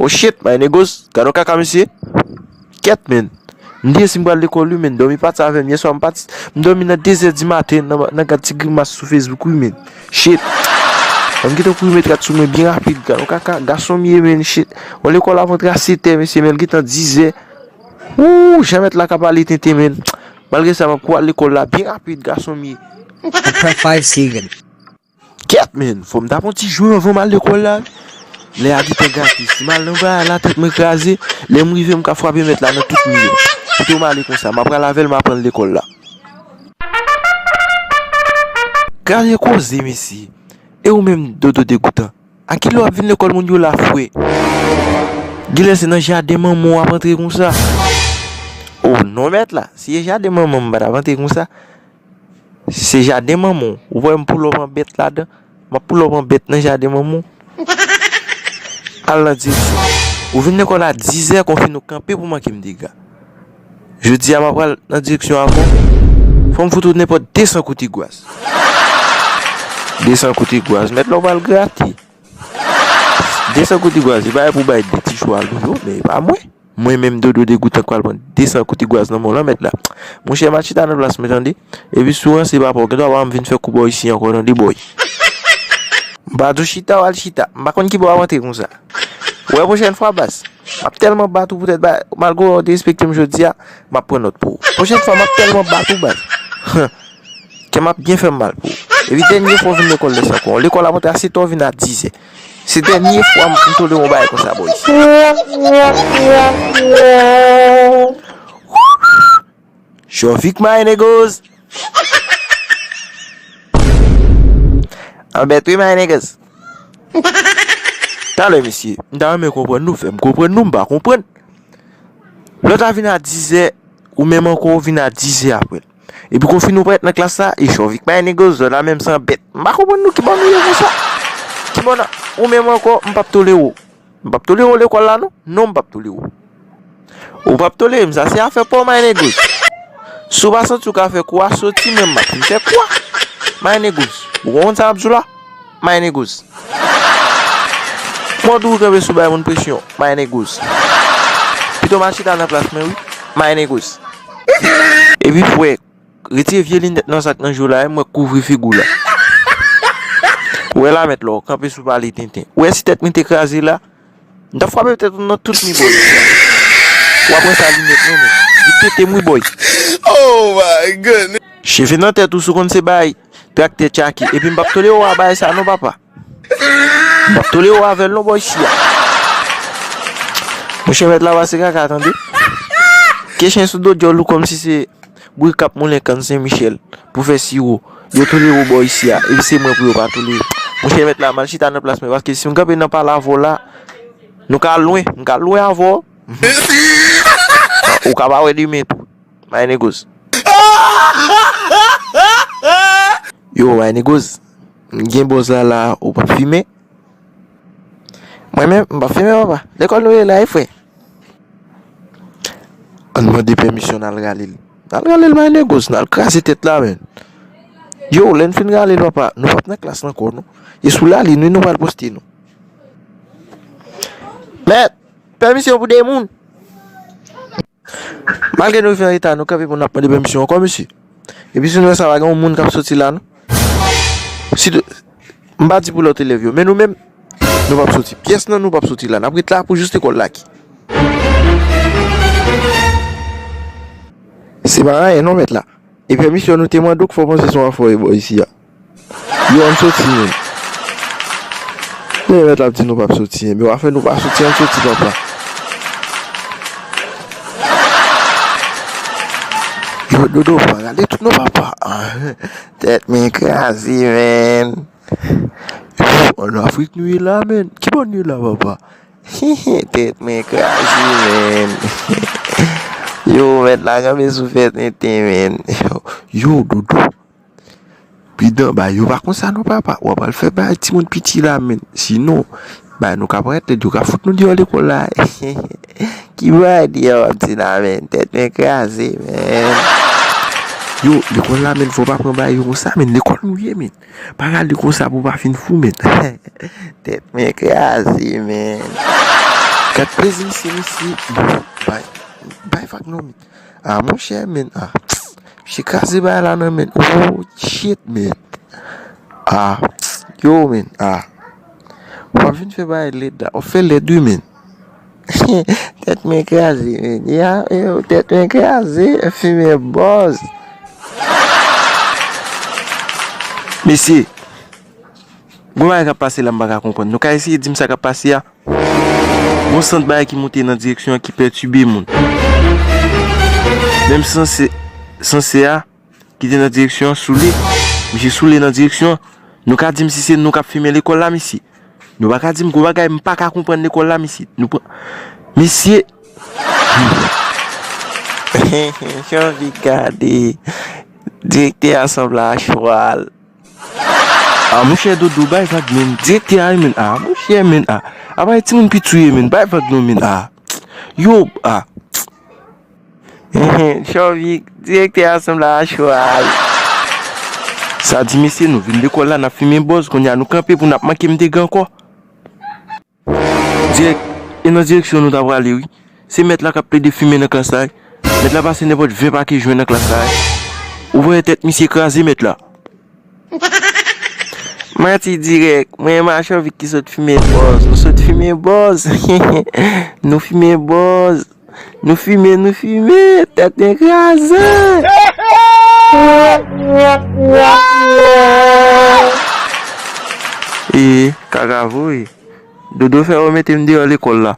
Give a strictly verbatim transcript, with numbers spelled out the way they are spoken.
Oh shit, my niggas, gad yon kaka mesye. Kèt, men. M di si m pral lekòl wi, men. Dòmi pati avè m. Yèswa m pati, m dòmi nan de zè di maten nan, nan gad ti grimas sou Facebook wi, men. Shit. Ban m gentan kouri met rad sou mwen byen rapid. Gad yon kaka, gason m ye, men. Shit. Yon lekòl ap antre a sèt è, mesye, men l gentan diz è. Ooh, jan mèt la ka pale tenten, men. Malgre sa, m ap kouri al lekòl la byen rapid, gason m ye. Prank five seven. Kèt, men, fò m ta pran ti jwe anvan m al lekòl la. Lè a gentan gate, si m al nan bagay la, tèt mwen kraze, lè m rive, m ka frape mèt la nan tout mi yo. Kite m ale konsa, m ap pral avè l, m ap pran l lekòl la. Gade koze, mesye. E ou menm, Dodo degoutan? A kilè w ap vin lekòl moun yo la, frè? Genlè se nan jaden manman w ap antre konsa. Oh, non, mèt la. Si e jaden manman m, m pa t ap antre konsa. Se jaden manman w. Ou wè m pull up an bèt ladan? M ap pull up an bèt nan jaden manman w. Al nan direksyon. Ou vin lekòl a diz è, konfin ou kanpe pou manke m dega. Jodi a, m ap pral nan direksyon avè w. Fò m fout ou nenpòt de san kout igwaz. De san kout igwaz. Mèt la w pral grate. De san kout igwaz, se pa pou bay de ti chwal ou yo, men e pa mwen. Mwen menm, Dodo degoutan, k pral pran de san kout igwaz nan men w lan, mèt la. Monchè, m al chita nan plas mwen, tande. Epi si w ranse papa w, gen dwa pa m vin fè kou bò isi ankò, tande, bòy. M pa di w chita, w al chita. M pa konn ki bò w ap antre konsa. Wè, pwochèn fwa, baz. M ap tèlman bat ou poutèt ba, malgre w derespekte m jodi a, m ap pran nòt pou ou. Pwochèn fwa, m ap tèlman bat ou, baz. Kè m ap byen fè m mal pou ou. Epi dènye fwa w vin lekòl lè sa ankò. Lekòl ap antre a sèt è, w vin a diz è. Se dènye fwa m, m tolere yon bagay konsa, bòy. Jovik, my niggas. Anbèt wi, my niggas. Talè, mesye, m ta renmen konprann nou, fè m konprann nou, m pa konprann. Lòt la vin a diz è, ou menm ankò ou vin a diz è apre. Epi konfin ou parèt nan klas la, e Jovik, my niggas, lòt la menm se yon bèt. M pa konprann nou ki bò nou ye konsa. Ki bò nan, ou menm ankò, m p ap tolere w. M p ap tolere w lekòl la, non. Non, m p ap tolere w. Ou p ap tolere m, sa se afè pa w, my niggas. Si w pa santi w ka fè kou a, soti, men m ap fin fè kou a. My niggas, ou konprann sa m ap di w la? My niggas. Mwen di w kanpe sou bay moun presyon, my niggas. Pito m al chita nan plas mwen, wi, my niggas. Epi frè, retire vye linèt nan sak nan je w la, e mwen kouvri figi w la. Ou wè la mèt la, w kanpe sou pale tenten. Ou wè si tèt mwen te kraze la, m t ap frape tèt ou nan tout mi bòy. W ap wè sa linèt mwen menm. Li pete m wi bòy. Oh my goodness. Cheve nan tèt ou si w konn se bay traktè tchake. Epi m p ap tolere w a bay sa non papa. M p ap tolere w avè l non bòy isi a. Monchè mèt la pase kaka tande. Ke chen sou do djòl ou kòmsi se bri k ap moulen kann Sen Michèl pou fè siwo. Yo tolere w bò isi a, epi se mwen pou yo pa tolere. Monchè mèt la, m al chita nan plas mwen, paske si m kanpe nan pale avè w la, nou ka lwen, m ka lwen avè w. Ou ka pa wè demen tou. My niggas. Yo, my niggas. M gen bòz la la, ou p ap fimen? Mwen menm, m p ap fimen papa. Lekòl nou ye la, wi frè. Ann mande pèmisyon n al rale l. N al rale l, my niggas, n al kraze tèt la, men. Yo, lè n fin rale l, papa, nou p ap nan klas ankò, non. E sou lalin, wi, nou pral poste nou. Mèt, pèmisyon pou de moun. Malgre nou rive an reta, nou kanpe pou n ap mande pèmisyon ankò, mesye. Epi si nou wè sa, pa gen yon moun k ap soti la, non. Si, m pa di pou lòt elèv yo, men nou menm, nou p ap soti. Pyès nan nou p ap soti la. N ap ret la pou jis lekòl lage. Se pa anyen non, mèt la. E pèmisyon nou te mande w k fè w panse se yon afè w ye bò isi a. Yo, ann soti, men. Men mèt la ap di nou p ap soti, men w a fè nou pa soti, ann soti, papa. Yo, Dodo, pa rale tout non, papa. Tèt mwen kraze, men. Yo, ann Afrik nou ye la, men. Ki bò nou ye la, papa? Tèt mwen kraze, men. Yo, mèt la kanpe sou fè tenten, men. Yo, Dodo. Pridan, bagay yo pa konsa non, papa. W ap al fè bagay timoun piti la, men. Sinon, bagay nou ka parèt lèd, yo ka fout nou deyò lekòl la. Ki bagay deyò w ap di la, men? Tèt mwen kraze, men. Yo, lekòl la, men, fò w pa pran bagay yo konsa, men. Lekòl nou ye, men. Pa rale konsa pou w pa fin fou, men. Tèt mwen kraze, men. Gad plezi misye, misye. Bay, bay vag non, men. Ah, monchè, men. Ah, misye kraze bagay la, non, men. Oh, shit, men. Ah, yo, men. Ah. W ap vin fè bagay lèd la. W ap fè lèd, wi, men. Tèt mwen kraze, men. Ya, yo, tèt mwen kraze. Fimen bòz. Mesye, gon bagay k ap pase la, m pa ka konprann. Nou ka eseye di m sa k ap pase a? Gon sant bagay ki monte nan direksyon an ki pètibe moun. Menm sanse, sanse a ki te nan direksyon an soule. Misye soule nan direksyon an. Nou ka di m si se nou k ap fimen lekòl la, mesye? Nou pa ka di m gon bagay, m pa ka konprann lekòl la, mesye. Nou pran, mesye. Janvi gade. Direktè a sanble a chwal. Ah, monchè Dodo, bay vag, men. Direktè a, men. Ah, monchè, men. Ah, apa e timoun piti w ye, men. Bay vag non, men. Ah. Yo, ah. Chovik, direktè a sanble a chwal. Sa di, mesye, nou vin lekòl la, n ap fimen bòz, kounye a nou kanpe pou n ap manke m dega ankò. Dirèk, e nan direksyon nou ta prale, wi. Se mèt la k ap plede fimen nan klas la, wi. Mèt la pase nenpòt ven pake jwen nan klas la, wi. Ou wè tèt misye kraze, mèt la. Manti dirèk, mwen e Machovik ki sot fimen bòz. Nou sot fimen bòz. Nou fimen bòz. Nou fimen, nou fimen. Tèt mwen kraze. E, kaka voye. Dodo fè yo mete m deyò lekòl la.